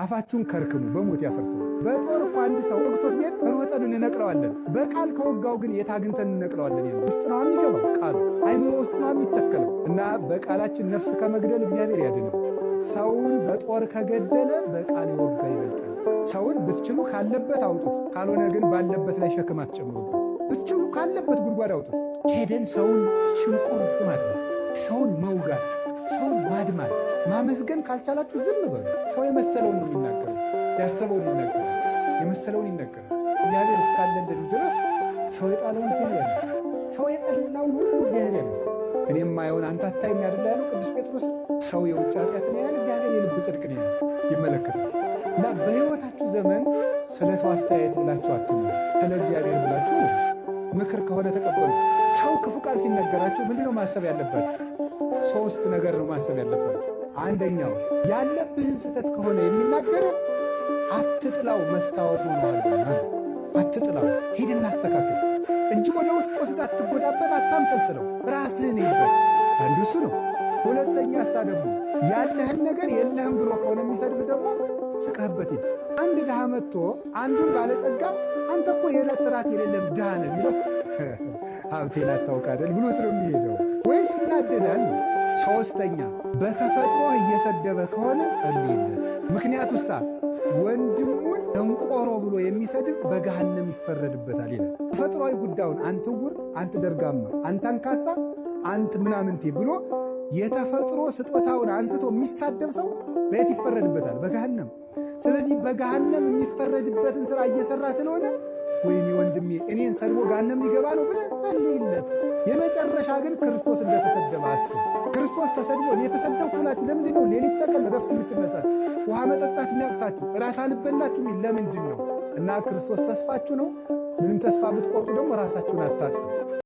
አፋችሁን ከርክሙ፣ በሞት ያፈርሰው። በጦር እኮ አንድ ሰው ወግቶት ቢሄድ ሮጠን እንነቅለዋለን። በቃል ከወጋው ግን የት አግኝተን እንነቅለዋለን? ውስጥ ነው የሚገባው ቃሉ፣ አይምሮ ውስጥ ነው የሚተከለው። እና በቃላችን ነፍስ ከመግደል እግዚአብሔር ያድነው። ሰውን በጦር ከገደለ በቃል የወጋ ይበልጣል። ሰውን ብትችሉ ካለበት አውጡት፣ ካልሆነ ግን ባለበት ላይ ሸክም አትጨምሩበት። ብትችሉ ካለበት ጉድጓድ አውጡት። ሄደን ሰውን ሽንቁር ማድረግ፣ ሰውን መውጋት፣ ሰውን ማድማት፣ ማመስገን ካልቻላችሁ ዝም በሉ። ሰው የመሰለውን ነው የሚናገረው፣ ያሰበውን ይናገራል፣ የመሰለውን ይናገራል። እግዚአብሔር እስካለን ድረስ ሰው የጣለውን እግዚአብሔር ያነሳል። ሰው የጠላውን ሁሉ እግዚአብሔር ያነሳል። እኔ የማየውን አንተ አታይም ያደላ ያለው ቅዱስ ጴጥሮስ። ሰው የውጭ ኃጢአት ነው ያለ፣ እግዚአብሔር የልብ ጽድቅ ነው ያለ ይመለከታል። እና በሕይወታችሁ ዘመን ስለ ሰው አስተያየት ብላችሁ አትኑ፣ ስለ እግዚአብሔር ብላችሁ ምክር ከሆነ ተቀበሉ። ሰው ክፉ ቃል ሲነገራችሁ ምንድነው ማሰብ ያለባችሁ? ሶስት ነገር ነው ማሰብ ያለባችሁ። አንደኛው ያለብህን ስህተት ከሆነ የሚናገር አትጥላው፣ መስታወት ሆነዋልና አትጥላው፣ ሂድና አስተካክል እንጂ ወደ ውስጥ ወስድ አትጎዳበት፣ አታምሰልስለው፣ ራስህን ይበት። አንዱ እሱ ነው። ሁለተኛ ሳ ደግሞ ያለህን ነገር የለህም ብሎ ከሆነ የሚሰድብ ደግሞ ስቀህበት ሂድ። አንድ ድሃ መጥቶ አንዱን ባለጸጋ አንተ እኮ የዕለት ራት የሌለም ድሃ ነህ ቢለው ሀብቴን አታውቅ አይደል ብሎት ነው የሚሄደው፣ ወይስ ይናደዳል? ሶስተኛ በተፈጥሮ እየሰደበ ከሆነ ጸልይለት። ምክንያቱ ሳ ወንድሙን ደንቆሮ ብሎ የሚሰድብ በገሃነም ይፈረድበታል ይላል። ተፈጥሯዊ ጉዳዩን አንተ ዕውር፣ አንተ ደርጋማ፣ አንተ አንካሳ፣ አንተ ምናምንቴ ብሎ የተፈጥሮ ስጦታውን አንስቶ የሚሳደብ ሰው በየት ይፈረድበታል? በገሃነም። ስለዚህ በገሃነም የሚፈረድበትን ስራ እየሰራ ስለሆነ ወይኔ ወንድሜ እኔን ሰድቦ ገሃነም ሊገባ ነው ብለህ ጸልይለት። የመጨረሻ ግን ክርስቶስ እንደተሰደበ አስብ። ክርስቶስ ተሰድቦ እኔ የተሰደብኩ ብላችሁ ለምንድን ነው ሌሊት ተቀን ረፍት የምትነሳችሁ? ውሃ መጠጣት የሚያቅታችሁ፣ እራት አልበላችሁ የሚል ለምንድን ነው? እና ክርስቶስ ተስፋችሁ ነው። ምንም ተስፋ ብትቆርጡ ደግሞ ራሳችሁን አታጥፉ።